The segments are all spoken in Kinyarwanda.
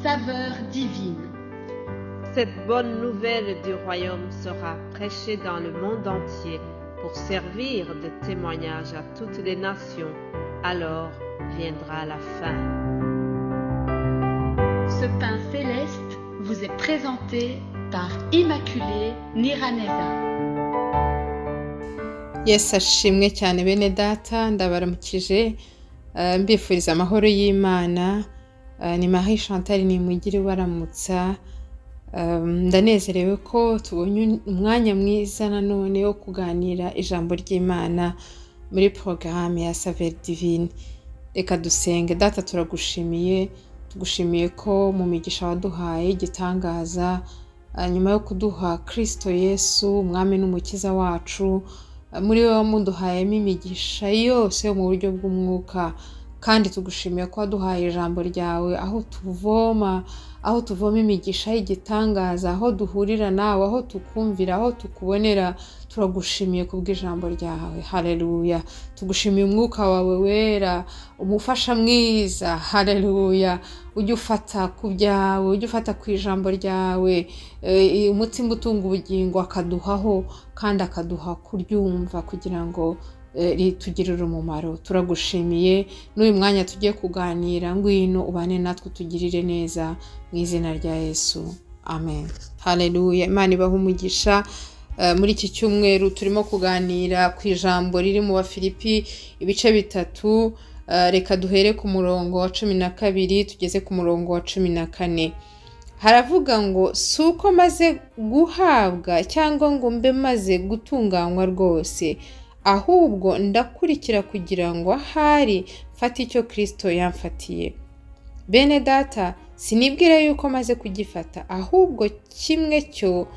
Saveur divine. Cette bonne nouvelle du royaume sera prêchée dans le monde entier pour servir de témoignage à toutes les nations. Alors viendra la fin. Ce pain céleste vous est présenté par Immaculée Nyiraneza. Yesu ashimwe cyane. Bene data, ndabaramukije, mbifuriza amahoro y'Imana. Ni Marie Chantal Nimugire ubaramutsa. Ndanezerewe ko tubonye umwanya mwiza nanone wo kuganira ijambo ry'Imana muri porogaramu ya Saveur Divine. Reka dusenge. Data, turagushimiye, tugushimiye ko mu migisha waduhaye igitangaza, nyuma yo kuduha Kristo Yesu Umwami n'Umukiza wacu, muri we wamuduhayemo imigisha yose yo mu buryo bw'umwuka. Kandi tugushimiye ko waduhaye ijambo ryawe, aho tuvoma imigisha y'igitangaza, aho duhurira nawe, aho tukumvira, aho tukubonera. Turagushimiye kubw'ijambo ryawe. Haleluya! Tugushimiye umwuka wawe wera, umufasha mwiza. Haleluya! Ujya ufata ku byawe, ujya ufata ku ijambo ryawe, umutima utunga ubugingo, akaduhaho kandi akaduha kuryumva kugira ngo ritugirire umumaro. Turagushimiye n'uyu mwanya tugiye kuganira. Ngwino ubane natwe, tugirire neza, mu izina rya Yesu, amen. Haleluya! Imana ibaha umugisha. Muri iki cyumweru turimo kuganira ku ijambo riri mu Bafilipi ibice 3. Reka duhere ku murongo wa 12 tugeze ku murongo wa 14. Haravuga ngo: "Si uko maze guhabwa cyangwa ngo mbe maze gutunganywa rwose, ahubwo ndakurikira kugira ngo ahari mfate icyo Kristo yamfatiye. Bene data, sinibwira yuko maze kugifata, ahubwo kimwe cyo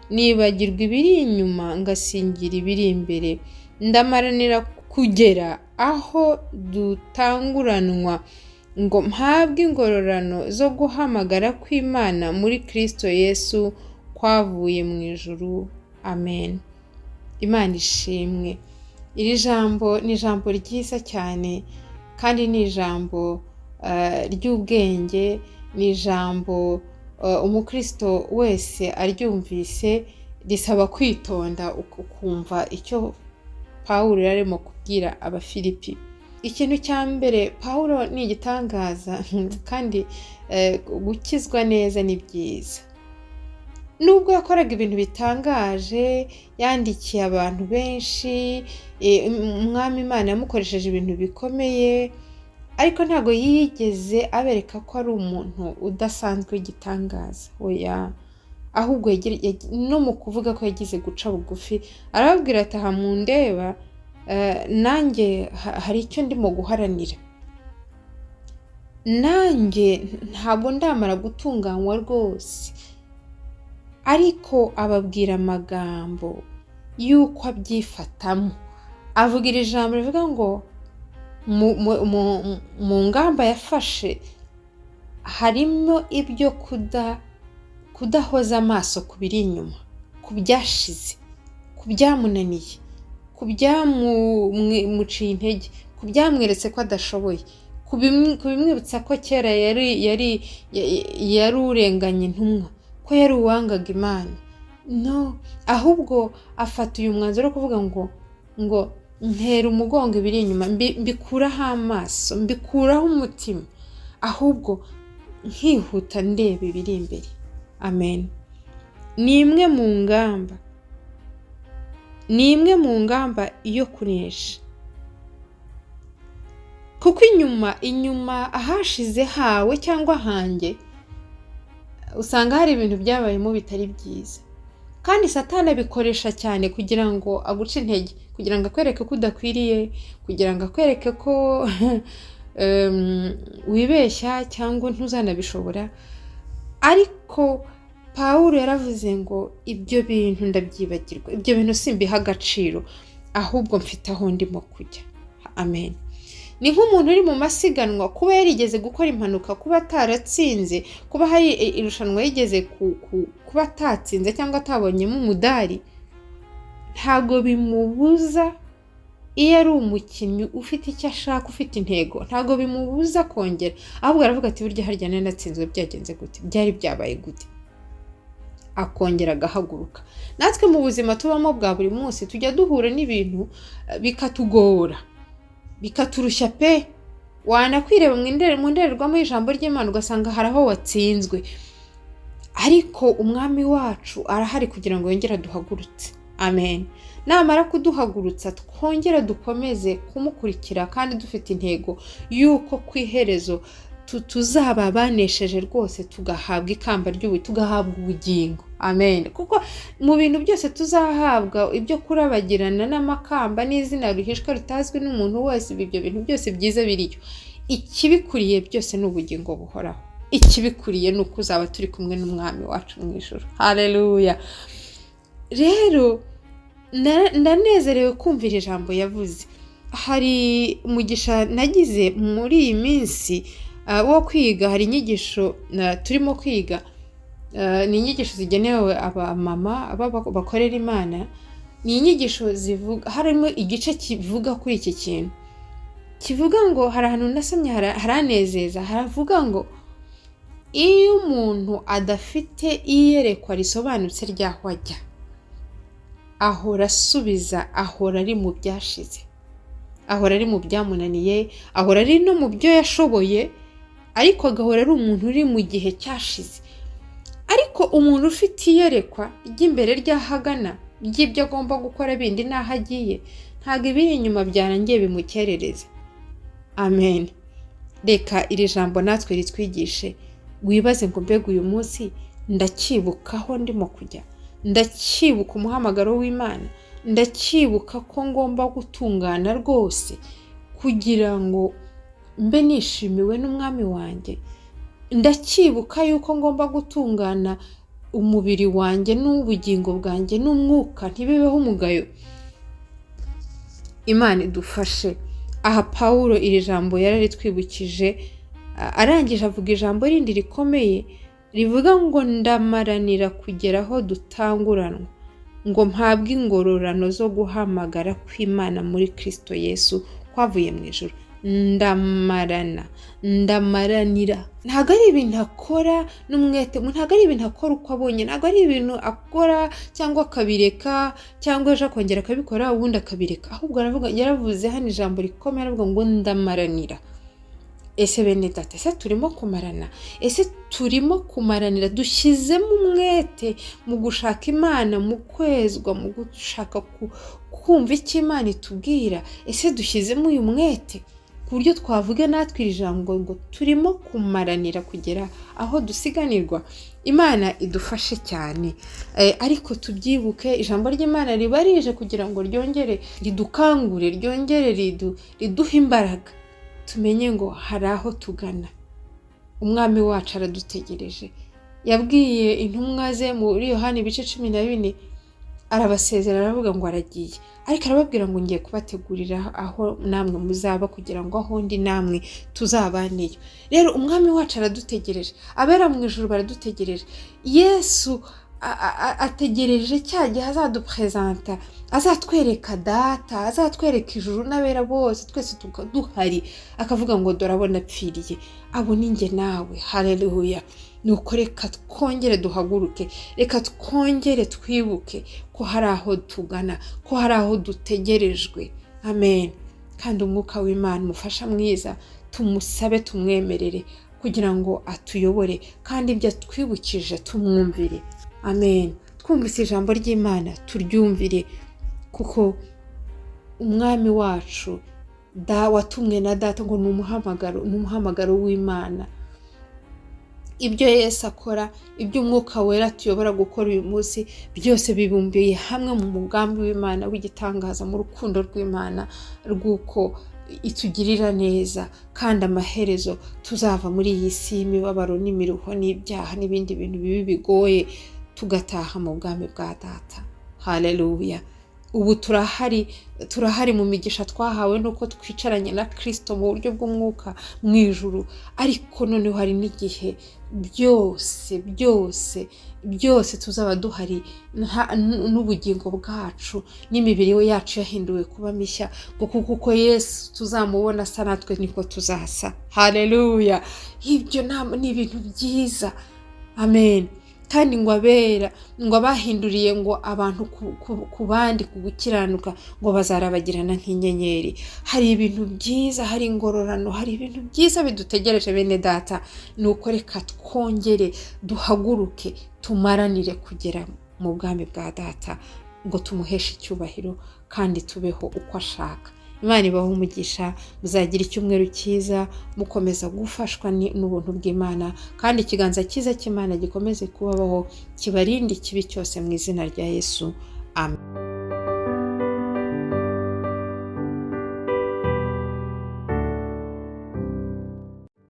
nibagirwa ibiri inyuma, ngasingira ibiri imbere, ndamaranira kugera aho dutanguranwa ngo mpabwe ingororano zo guhamagara kw'Imana muri Kristo Yesu kwavuye mu ijuru." Amen. Imana ishimwe. Iri jambo ni ijambo ryiza cyane kandi ni ijambo ry'ubwenge, ni ijambo umukristo wese aryumvise risaba kwitonda, ukumva icyo Pawulo yari arimo kubwira Abafilipi. Ikintu cya mbere, Pawulo ni igitangaza, kandi gukizwa neza ni byiza. Nubwo yakoraga ibintu bitangaje, yandikiye abantu benshi, Umwami Imana yamukoresheje ibintu bikomeye, ariko ntabwo yigeze abereka ko ari umuntu udasanzwe w'igitangaza. Oya, ahubwo no mu kuvuga ko yagize guca bugufi, arababwira ati: "Aha mundeba, nanjye hari icyo ndimo guharanira, nanjye ntabwo ndamara gutunganywa rwose." Ariko ababwira amagambo y'uko abyifatamo. Avuga iri jambo rivuga ngo mu ngamba yafashe harimo ibyo kudahoza amaso ku biri inyuma, ku byashize, ku byamunaniye, ku byamuciye intege, ku byamweretse ko adashoboye, ku bimwibutsa ko kera yari urenganya intumwa, ko yari uwangaga Imana. No ahubwo afata uyu mwanzuro wo kuvuga ngo ntera umugongo ibiri inyuma, mbikuraho amaso, mbikuraho umutima, ahubwo nkihuta ndeba ibiri imbere. Amen. Ni imwe mu ngamba, ni imwe mu ngamba yo kunesha, kuko inyuma ahashize hawe cyangwa hanjye usanga hari ibintu byabayemo bitari byiza, kandi Satani abikoresha cyane kugira ngo aguce intege, kugira ngo akwereke ko udakwiriye, kugira ngo akwereke ko wibeshya cyangwa ntuzanabishobora. Ariko Pawulo yaravuze ngo: "Ibyo bintu ndabyibagirwa, ibyo bintu simbiha agaciro, ahubwo mfite aho ndimo kujya." Amen. Ni nk'umuntu uri mu masiganwa, kuba yarigeze gukora impanuka, kuba ataratsinze, kuba hari irushanwa yigeze kuba atatsinze cyangwa atabonyemo umudari, ntabwo bimubuza Iyo ari umukinnyi ufite icyo ashaka, ufite intego, ntabwo bimubuza kongera, ahubwo aravuga ati burya harya nari natsinzwe, byagenze gute, byari byabaye gute, akongera agahaguruka. Natwe mu buzima tubamo bwa buri munsi tujya duhura n'ibintu bikatugora, bikaturushya pe. Wanakwireba mu ndorerwamo y'ijambo ry'Imana ugasanga hari aho watsinzwe, ariko umwami wacu arahari kugira ngo yongere aduhagurutse. Amen. Namara kuduhagurutsa twongere dukomeze kumukurikira, kandi dufite intego y'uko ku iherezo tuzaba banesheje rwose, tugahabwa ikamba ry'ubu, tugahabwa ubugingo. Amen. Kuko mu bintu byose tuzahabwa, ibyo kurabagirana n'amakamba n'izina ruhishwa ritazwi n'umuntu wese, ibyo bintu byose byiza biriyo, ikibikuriye byose ni ubugingo buhoraho. Ikibikuriye ni uko uzaba turi kumwe n'umwami wacu mu ijuru. Haleluya. Rero ndanezerewe kumvira ijambo yavuze. Hari umugisha nagize muri iyi minsi wo kwiga, hari inyigisho turimo kwiga, ni inyigisho zigenewe abamama bakorera Imana. Ni inyigisho zivuga, harimo igice kivuga kuri iki kintu kivuga ngo, hari ahantu nasomye haranezeza, haravuga ngo iyo umuntu adafite iyerekwa risobanutse ry'aho ajya, ahora asubiza, ahora ari mu byashize, ahora ari mu byamunaniye, ahora ari no mu byo yashoboye, ariko agahora ari umuntu uri mu gihe cyashize. Ariko umuntu ufite iyerekwa ry'imbere ry'ahagana, ry'ibyo agomba gukora bindi n'aho agiye, ntabwo ibiri inyuma byarangiye bimukerereza. Amen. Reka iri jambo natwe ritwigishe. Wibaze ngo mbega uyu munsi ndacyibukaho ndimo kujya, ndacyibuka umuhamagaro w'Imana, ndacyibuka ko ngomba gutungana rwose kugira ngo mbe nishimiwe n'umwami wanjye, ndacyibuka yuko ngomba gutungana umubiri wanjye n'ubugingo bwanjye n'umwuka, ntibibeho umugayo. Imana idufashe. Aha Pawulo iri jambo yararitwibukije, arangije avuga ijambo rindi rikomeye rivuga ngo ndamaranira kugera aho dutanguranwa, ngo mpabwe ingororano zo guhamagara kw'Imana muri Kristo Yesu kwavuye mu ijuru. Ndamarana, ndamaranira. Ntabwo ari ibintu akora n'umwete, ntabwo ari ibintu akora uko abonye, ntabwo ari ibintu akora cyangwa akabireka, cyangwa ejo akongera akabikora ubundi akabireka, ahubwo aravuga, yaravuze hano ijambo rikomeye, aravuga ngo ndamaranira. Ese bene data, ese turimo kumarana? Ese turimo kumaranira? Dushyizemo umwete mu gushaka Imana, mu kwezwa, mu gushaka kumva icyo Imana itubwira? Ese dushyizemo uyu mwete ku buryo twavuga natwe iri jambo ngo turimo kumaranira kugera aho dusiganirwa? Imana idufashe cyane. Ariko tubyibuke, ijambo ry'Imana riba rije kugira ngo ryongere ridukangure, ryongere riduhe imbaraga, tumenye ngo hari aho tugana. Umwami wacu aradutegereje. Yabwiye intumwa ze muri Yohana ibice 14, arabasezera aravuga ngo aragiye, ariko arababwira ngo ngiye kubategurira aho namwe muzaba, kugira ngo aho ndi namwe tuzabaneyo. Rero umwami wacu aradutegereje, abera mu ijuru baradutegereje. Yesu ategereje cya gihe azadupresenta, azatwereka data, azatwereka ijuru n'abera bose, twese duhari, akavuga ngo dore abo napfiriye, abo ni njye nawe. Haleluya. Nuko reka twongere duhaguruke, reka twongere twibuke ko hari aho tugana, ko hari aho dutegerejwe. Amen. Kandi umwuka w'Imana umufasha mwiza, tumusabe, tumwemerere kugira ngo atuyobore, kandi ibyo atwibukije tumwumvire. Amen. Twumvise ijambo ry'Imana turyumvire, kuko umwami wacu watumwe na data ngo ni umuhamagaro, ni umuhamagaro w'Imana. Ibyo Yesu akora, ibyo umwuka wera tuyobora gukora uyu munsi, byose bibumbiye hamwe mu mugambi w'Imana w'igitangaza, mu rukundo rw'Imana rw'uko itugirira neza, kandi amaherezo tuzava muri iyi si y'imibabaro n'imiruho n'ibyaha n'ibindi bintu bibi bigoye, tugataha mu bwami bwa data. Haleluya. Ubu turahari, turahari mu migisha twahawe nuko twicaranye na Kirisito mu buryo bw'umwuka mu ijuru. Ariko noneho hari n'igihe byose byose byose tuzaba duhari, n'ubugingo bwacu n'imibiri yacu yahinduwe kuba mishya, ngo kuko uko Yesu tuzamubona asa natwe niko tuzasa. Haleluya! Ibyo ni ibintu byiza. Amen. Kandi ngo abera, ngo abahinduriye ngo abantu ku bandi ku gukiranuka, ngo bazarabagirana nk'inyenyeri. Hari ibintu byiza, hari ingororano, hari ibintu byiza bidutegereje bene data. Nuko reka twongere duhaguruke, tumaranire kugera mu bwami bwa data, ngo tumuheshe icyubahiro kandi tubeho uko ashaka. Imana ibahe umugisha, muzagira icyumweru cyiza, mukomeza gufashwa n'ubuntu bw'Imana, kandi ikiganza cyiza cy'Imana gikomeze kubabaho, kibarinde ikibi cyose mu izina rya Yesu. Amen.